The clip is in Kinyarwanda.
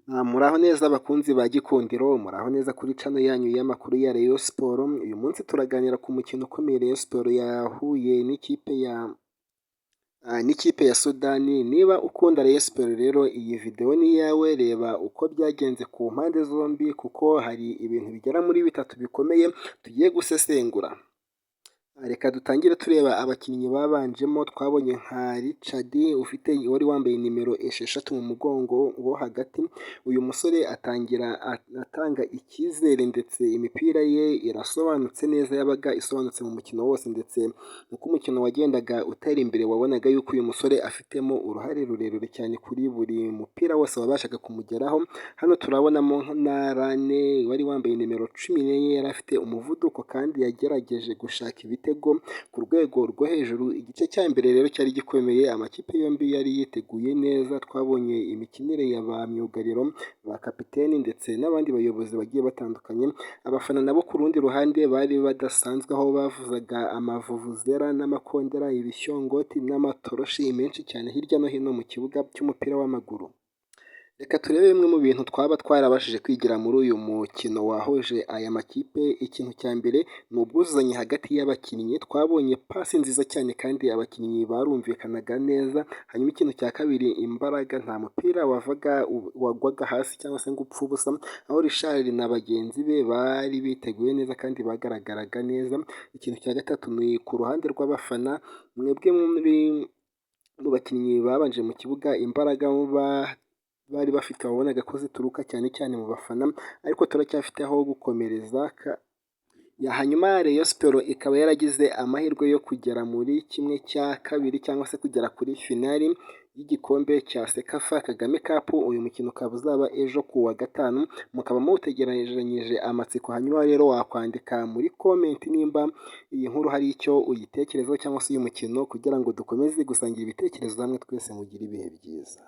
Muraho neza abakunzi ba Gikundiro, muraho neza kuri channel yanyu y'amakuru ya Rayon Sports. Uyu munsi turaganira ku mukino ukomeye Rayon Sports yahuye n'ikipe ya Sudani. Niba ukunda Rayon Sports rero, iyi video ni iyawe. Reba uko byagenze ku mpande zombi, kuko hari ibintu bigera muri bitatu bikomeye tugiye gusesengura. Reka dutangire tureba abakinnyi babanjemo. Twabonye nka Richard ufite wari wambaye nimero 6 mu mugongo wo hagati. Uyu musore atangira atanga icyizere, ndetse imipira ye irasobanutse neza, yabaga isobanutse mu mukino wose. Ndetse uko umukino wagendaga utera imbere, wabonaga yuko uyu musore afitemo uruhare rurerure cyane kuri buri mupira wose wabashaga kumugeraho. Hano turabonamo na Rane wari wambaye nimero 14, yari afite umuvuduko kandi yagerageje gushaka ibitego ku rwego rwo hejuru. Igice cya mbere rero cyari gikomeye, amakipe yombi yari yiteguye neza. Twabonye imikinire ya ba myugariro, ba kapiteni ndetse n'abandi bayobozi bagiye batandukanye. Abafana nabo ku rundi ruhande bari badasanzwe, aho bavuzaga amavuvuzera n'amakondera, ibishyongoti n'amatoroshi menshi cyane hirya no hino mu kibuga cy'umupira w'amaguru. Reka turebe bimwe mu bintu twaba twarabashije kwigira muri uyu mukino wahuje aya makipe. Ikintu cya mbere ni ubwuzuzanye hagati y'abakinnyi. Twabonye pasi nziza cyane kandi abakinnyi barumvikanaga neza. Hanyuma ikintu cya kabiri, imbaraga. Nta mupira wavaga wagwaga hasi cyangwa se ngo upfe ubusa, aho Richard na bagenzi be bari biteguye neza kandi bagaragaraga neza. Ikintu cya gatatu ni ku ruhande rw'abafana. Mwebwe muri mu bakinnyi babanje mu kibuga, imbaraga bari bafite wabonaga ko zituruka cyane cyane mu bafana, ariko turacyafite aho gukomereza. Hanyuma Rayon Sports ikaba yaragize amahirwe yo kugera muri ½ cyangwa se kugera kuri finali y'igikombe cya CECAFA Kagame Cup. Uyu mukino ukaba uzaba ejo ku wa gatanu, mukaba muwutegeranyije amatsiko. Hanyuma rero wakwandika muri comment nimba iyi nkuru hari icyo uyitekerezaho cyangwa se uyu mukino, kugira ngo dukomeze gusangira ibitekerezo hamwe twese. Mugire ibihe byiza.